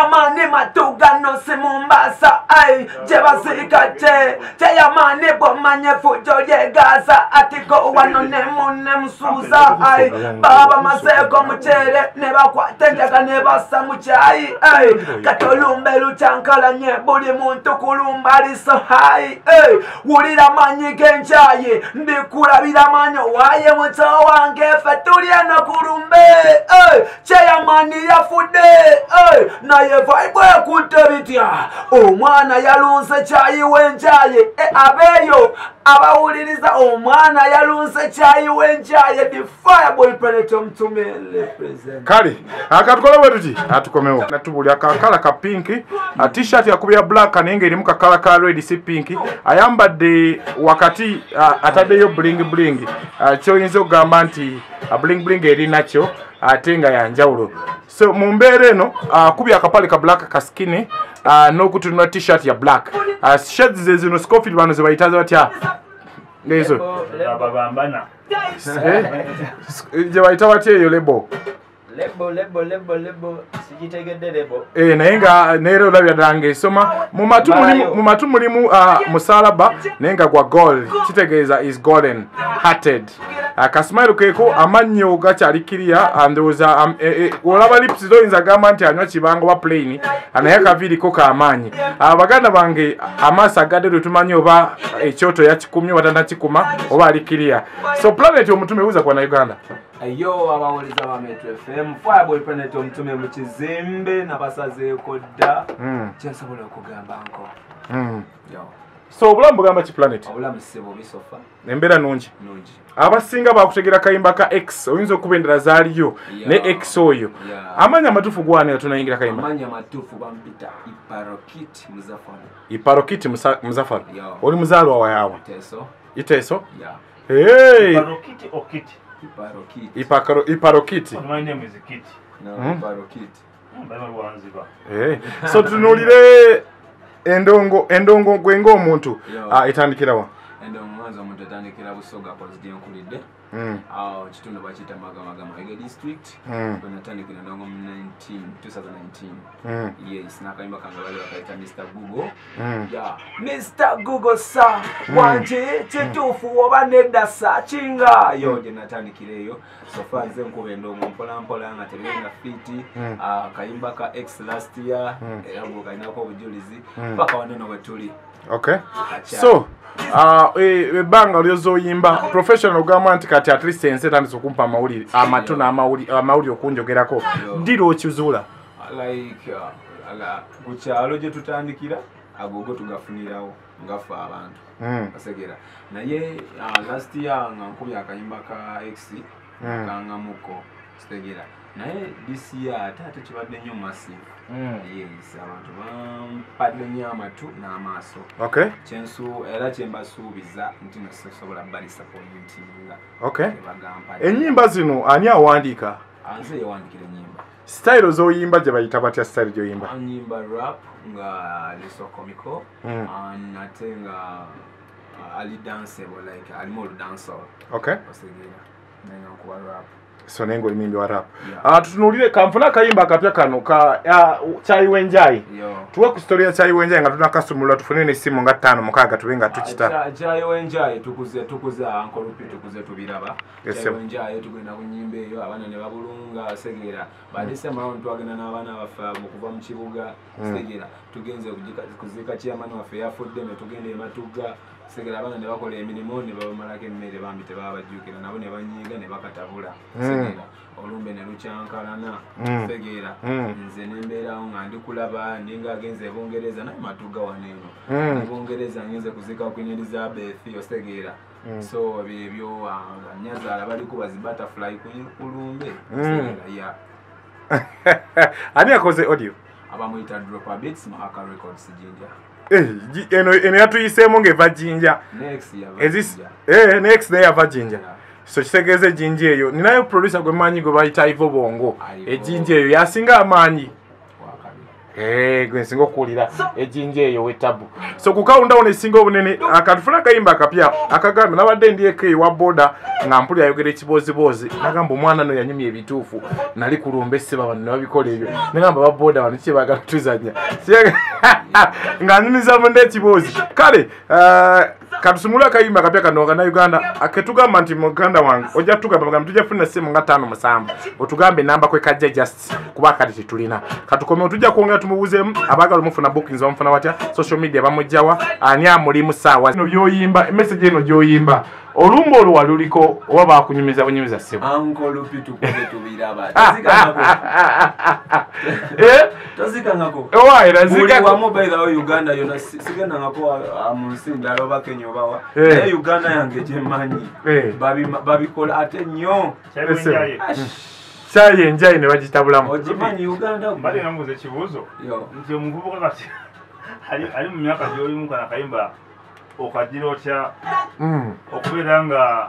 Cheyamani Matuga no si Mombasa, ay, jebaziika che Cheyamani bomanye fujo ye Gaza, atiko wano nemu nemsuza, ay, baba maseko muchere, nebakwate njaga nebasa muchayi, ay, katolumbe luchankalanye, buli muntu kulumba ali so high, ay, wulira manyi genjaye, ndikulabira manyo waye muto wange ffe no kulumbe, ay, Cheyamani yafudde, ay, naye vibe ekutte bitya, omwana yalunze kyayi wenjaye, abeeyo abawuliriza omwana yalunze kyayi wenjaye, the Fireboy Planet Omutume represent. Kale akatukole bwe tuti atukomewo natubuli akakala ka pink, t-shirt yakubya black naye ng'erimu kakala ka red si pink, ayambadde wakati ataddeyo bling bling, kyoyinza okugamba nti bling bling eri nakyo ate nga yanjawulo. So mu mbeera eno akubye akapale ka black ka skinny, n'okutunula t-shirt ya black. Shirts ze zino Scofield bano ze bayita batya ezo babambana gye bayita batya eyo lebo lebo lebo lebo lebo sigitegedde lebo naye nga neera olabya ddala ng'esoma mu matu mulimu musalaba naye nga gwa gold, kitegeeza is golden hearted. Akasimailo keeko amannyo gakyali kiriya, ndowooza olaba lips zoyinza gamba nti anywa kibanga oba plain, naye akaviiriko k'amaanyi. Baganda bange amaaso agadde lwe tumanyi oba ekyoto yakikumye oba tannakikuma oba ali kiriya. So Planet Omutume buuza ku Bannayuganda. Yo abawuliza ba Metro FM, Fireboy Planet Omutume mu kizimbe nabasazeeko dda, kyensobola okugamba nko. So obulamu bugamba ki Planet? Obulamu ssebo bisofa. Embeera nungi. Nungi. Abasinga bakutegera kayimba ka X, oyinza okuba endala zaaliyo ne X oyo. Amannya amatuufu gwani nga tunayingira kayimba? Amannya amatuufu bampita Iparokiti Muzafaru. Iparokiti Muzafaru. Oli muzaalwa wa yawa? Iteso. Iteso? Yeah. Hey. Iparokiti or Kiti? Iparokiti. Iparokiti. My name is Kiti. No, Iparokiti. Hey. So tunuulire endongo gwe ng'omuntu etandikira wa? Endongo mwanzo omuntu etandikira Busoga kozi gye nkulidde. Awo kitundu bakiyita Magamaga Mayuge district. Bwe natandikira endongo mu 2019. Yes, n'akayimba kange bali bakayita Mr. Google. Yeah. Mr. Google sa wanje kituufu oba nedda sa kinga yo gye natandikira eyo. So far nze nkuba endongo mpola mpola nga tebirina fiti. Akayimba ka X last year era gwe kalinako obujulizi paka wano eno we tuli. Okay. So ebbanga lyozoyimba professional ogamba nti kati at least ensi etandise okumpa amawulire amatu n'amawulire okunjogerako, ddi lw'okizuula? Like ku kyalo gye tutandikira agogo tugafunirawo ngaffe abantu basegera, naye last year nga nkubye akayimba ka X kangamuko kitegera, naye this year ate kibadde nnyo massive. Yes, abantu bampadde nnyo amatu n'amaaso. Okay. Kyensu era kyembasuubiza nti nsobola badisappointinga. Okay. Ennyimba zino ani awandiika? Nze yewandiikira ennyimba. Style z'oyimba gye bayita batya style gy'oyimba? Nyimba rap nga lisokomiko, ate nga ali danceable, like alimu oludancehall. Okay. Osegera naye nga nkuba rap. So nengo olimimbi wa rap. Tutunuulire kanfuna akayimba akapya kano ka Kyayi Wenjayi. Tuwe ku story ya Kyayi Wenjayi nga tunakasumulula tufune n'essimu nga 5 6 tube nga tukita. Kyayi Wenjayi tukuze Uncle Rupi tukuze tubiraba. Kyayi Wenjayi tugenda ku nnyimba eyo abaana ne babulunga segera. But this time around twagenda n'abaana baffe mu kuva mu kibuga segera. Tugenze kuziika chairman waffe yafudde ne tugenda e Matuga. Segera abaana ne bakola emirimu ne babamalako emmere bambi tebabajjukira nabo ne banyiiga ne bakatabula. Segera olumbe ne lukyankalana. Segera nze ne mbeerawo nga ndi kulaba ninga agenze e Bungereza naye Matuga wano eno. E Bungereza ngenze kuziika Queen Elizabeth osegera. So byebyo nyazaala bali kuba zi butterfly ku lumbe. Segera ya. Ani akoze audio? Abamuyita Dropper Beats Mahaka Records Jinja. Eno yatuyiseemu ng'eva Jinja. Next naye yava Jinja. So kitegeeza ejjinja eyo ninayo producer gwe mmanyi gwe bayita Ivo Bongo. Ejjinja eyo yasinga amaanyi. Gwe nsinga okuwulira ejinja eyo wetabu. So ku countdown esinga obunene akatufuna akayimba akapya akagamba nabadde ndi eko ewa boda nga mpulira ayogera ekibooziboozi nagamba omwana no yanyumya ebituufu nali kulumba esseba bano ne babikola ebyo nagamba ba boda bano ki baagala tuzannya nga nyumiza munda ekiboozi. Kale katusumule akayimba akapya kano Bannayuganda aketugamba nti muganda wange ojja tugamba bagamba tujja kufuna essimu nga 5 otugambe enamba kwe kajja just kuba kati tetulina. Katukome tujja kwongera tumubuzeemu abaagala omufuna bookings bamufuna watya, social media bamugjawa, ani amulimu ssaawa zino by'oyimba, message eno gy'oyimba olumba olwo waluliko oba bakunyumiza bunyumiza ssebo? Uncle Lupi tukuze tubiraba. Tozikangako. Owa era zikako. Buli wamu by the way Uganda yonna sigendangako mu nsi ndala oba Kenya obawa. Naye Uganda yange gye mmanyi. Babikola ate nnyo. Kyayi enjayi ne bagitabulamu. Ogimanyi Uganda? Mbadde namubuuza ekibuuzo. Nti omuvubuka kati ali mu myaka gy'olimu kano akayimba okagira otya okubeera nga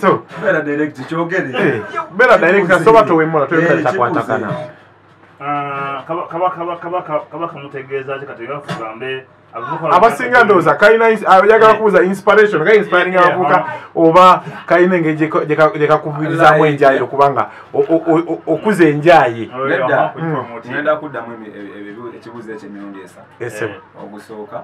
so beera direct kyogere. Beera direct soba towemula toyogera takwatagana. Kaba kamutegeeza ki kati tugambe abasinga ndowooza kalina ayagala kubuuza inspiration ka inspiring abavubuka oba kalina engeri gye kakubirizaamu enjayi okubanga okuza enjayi. Nedda ngenda kuddamu ekibuuzo ekyo emirundi esatu. Ogusooka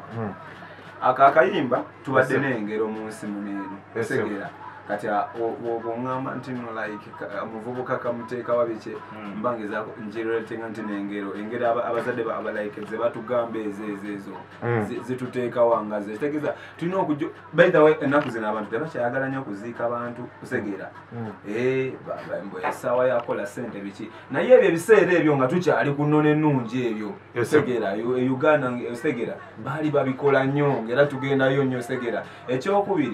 ako akayimba tubadde n'engero mu nsi muno eno otegeera. Kati bw'oŋŋamba nti no like omuvubuka kamuteekawa biki mba ngezaako ngireetinga nti n'engero engero abazadde abalike ze batugamba ezo ezo ezo zituteekawa nga ze kitegeeza tulina okujja. By the way ennaku zino abantu tebakyayagala nnyo okuziika abantu otegeera. Essaawa yakola ssente biki naye ebyo ebiseera ebyo nga tukyali ku nnono ennungi ebyo otegeera. Uganda otegeera baali babikola nnyo ng'era tugendayo nnyo otegeera. Ekyokubiri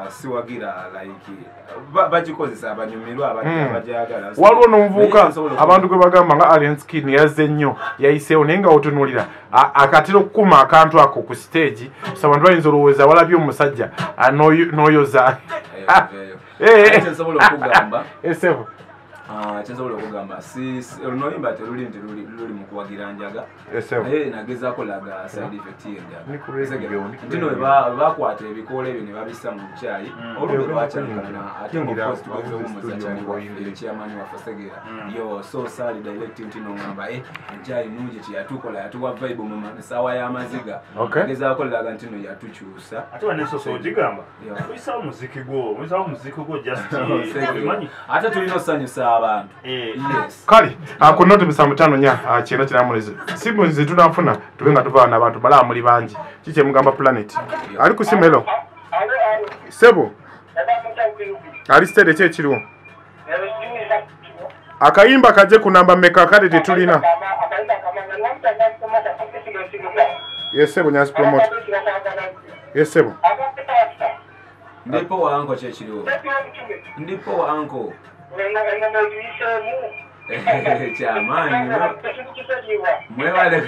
siwagira like bagikozesa abanyumirwa abajagala. Waliwo n'omuvubuka abantu gwe bagamba nga Alien Skin yazze nnyo yayiseewo naye nga otunuulira akatera okukuma akantu ako ku stage so abantu bayinza olowooza walabye omusajja n'oyoza. Kyensobola okugamba kyensobola okugamba luno oluyimba teruli nti luli mu kuwagira njaga naye nagezaako laga side effect y'enjaga nti no bakwata ebikoola ebyo ne babissa mu kyayi olumbe lwakyalukana ate nga of course tugeze okumuza kyali waffe chairman waffe otegeera. Yo so saali direct nti nongamba enkyayi nungi kyeyatukola yatuwa vibe mu ssaawa y'amaziga. Nagezaako laga nti no yatukyusa. Ate wanesoso ogigamba oyisawo muziki gwo oyisawo muziki gwo just ate tulina osanyusa abantu. Yes. Kale ku noti 754 9 simu nze tunafuna tube nga tuva n'abantu balaa muli bangi. Kiki mugamba planet ali ku simu elo sebo ali stere ki ekiriwo akayimba kaje ku namba meka kale tetulina. Yes sebo nyansi promote. Yes sebo ndipo wa anko kyekiriwo ndipo wa anko kyamaanyi mwebale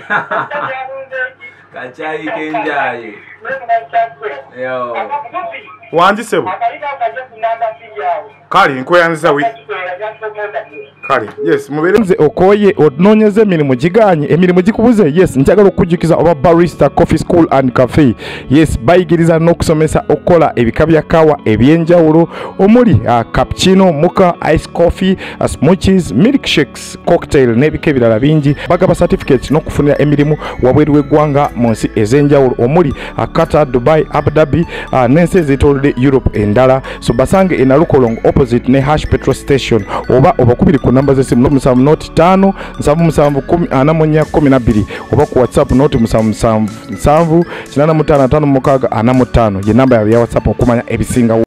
kacyayi k'enjaye wangi sebo. Kale nkweyanziza wi kale yes mubere nze okoye onoonyeza emirimu giganye emirimu gikubuze. Yes njagala okujjukiza oba Barista Coffee School and Cafe. Yes bayigiriza n'okusomesa okukola ebika bya kawa ebyenjawulo omuli cappuccino, mocha, ice coffee, smoothies, milkshakes, cocktail n'ebika ebirala bingi. Bagaba certificates n'okufunira emirimu wabweru w'eggwanga mu nsi ez'enjawulo omuli Qatar, Dubai, Abu Dhabi n'ensi ezeetoolodde Europe endala. So basange e Nalukolongo opposite ne Hash Petrol Station oba obakubiri ku namba z'essimu 07 05 77 10 44 12 oba ku WhatsApp noti 77 7 85 6 45 ye namba ya WhatsApp okumanya ebisingawo.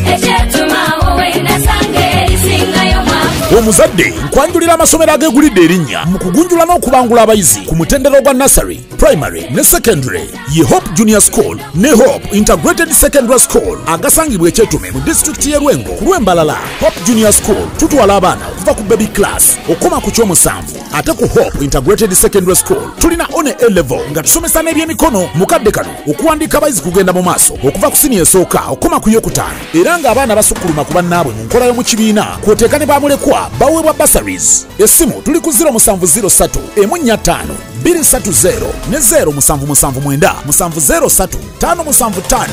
Omuzadde nkwanjulira amasomero agegulidde erinnya mu kugunjula n'okubangula abayizi ku mutendera gwa nursery, primary ne secondary ye Hope Junior School ne Hope Integrated Secondary School agasangibwa Ekyetume mu disitulikiti y'e Lwengo ku lw'Embalala. Hope Junior School tutwala abaana okuva ku baby class okukoma ku ky'omusanvu, ate ku Hope Integrated Secondary School tulina ne A-level nga tusomesa n'ebyemikono. Mu kadde kano okuwandiika abayizi kugenda mu maaso okuva ku siniya esooka okukoma ku yokutaano, era ng'abaana basukkuluma ku bannaabwe mu nkola y'omu kibiina, kw'oteeka ne bamulekwa baweebwa bursaries. Essimu tuli ku 0703 405 230 ne 0779 703 575.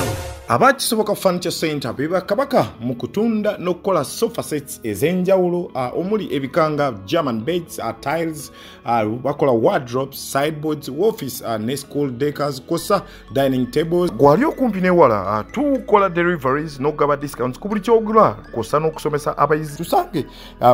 Abakisoboka Furniture Center beba kabaka mu kutunda n'okukola sofa sets ez'enjawulo, omuli ebikanga German beds, tiles, bakola wardrobes, sideboards, office ne school decors, kosa dining tables. Gwali okumpi n'ewala, tukola deliveries n'okugaba discounts ku buli ky'ogula, kosa n'okusomesa abayizi. Tusange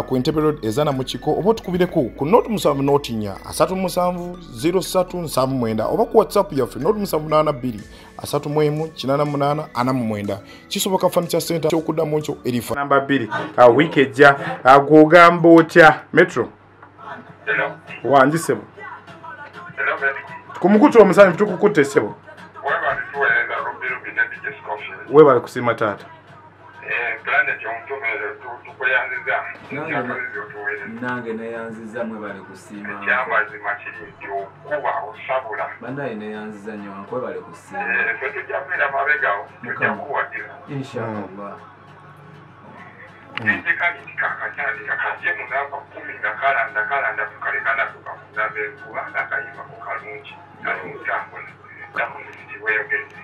ku Entebbe Road Ezana mu Kiko, oba otukubireko ku 074 37 03 79 oba ku WhatsApp yaffe 072 31 88 49. Kisoboka Furniture Center kyokuddamu nkyo erifa namba 2 wiiki ejja. Gw'ogamba otya Metro? Wangi ssebo. Ku mukutu omusanyu tukukutte ssebo. Weebale kusiima taata. Nange neyanziza, mwebale kusiima. Ekyamazima kiri nti okuba osabula. Bannaye neyanziza nnyo, nkwebale kusiima. Ffe tujja kubeera mabegawo, tujja kuwagira. Inshallah. Ntekalitika akatandika kajje mu namba 10 nga kalanda kalanda tukalekana tukakunabe kubanga akayimba ko kalungi kali mu ntambula.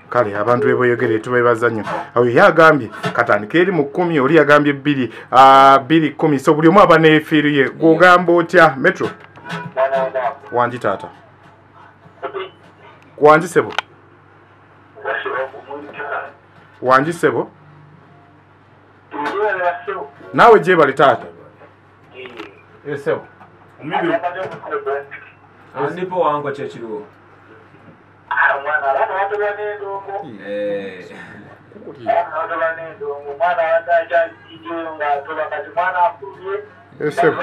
Kale abantu beboyogere tubebaza nnyo. Awo yagambye katandika eri mu 10, oli yagambye 2 2 10, so buli omu aba n'efiiru ye. Gw'ogamba otya Metro? Wangi taata. Wangi ssebo. Wangi ssebo. Naawe gyebale taata. Ssebo. Ndipo wangu kyekiriwo. Ssebo.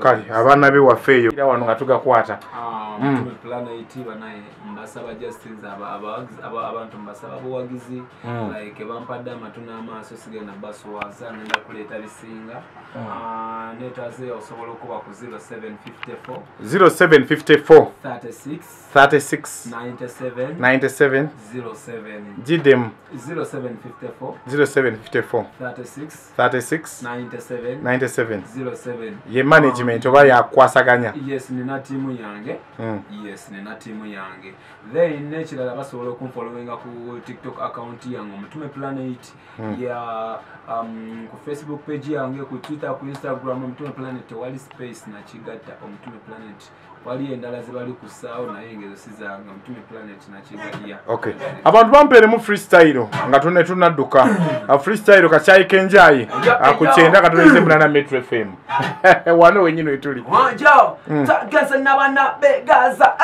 Kale abaana be waffe eyo era wano nga tugakwata. Mutume Planet banaye mbasaba Justin abantu mbasaba buwagizi, like bampadde amatu n'amaaso, sigenda baswaza, ngenda kuleeta bisinga. Neetaze osobola okuba ku 0754 0754 36 36 97 97 07. Gidemu. 0754 0754 36 36 97 97 07. Ye management oba yakwasaganya? Yes, nina tiimu yange. Yes, nina tiimu yange. Then n'ekirala basobola okunfollowinga ku TikTok account yange Omutume Planet, ya ku Facebook page yange, ku Twitter, ku Instagram Omutume Planet, tewali space nakigatta Omutume Planet. Wali endala ze bali kusaawo naye engezo si zange. Omutume Planet nakigatta. Okay. Abantu bampeeremu freestyle nga tunadduka. Freestyle kakyayi k'enjayi ku 98 Metro FM. Wano wennyini we tuli. Wanjo, tageze n'abaana be Gaza.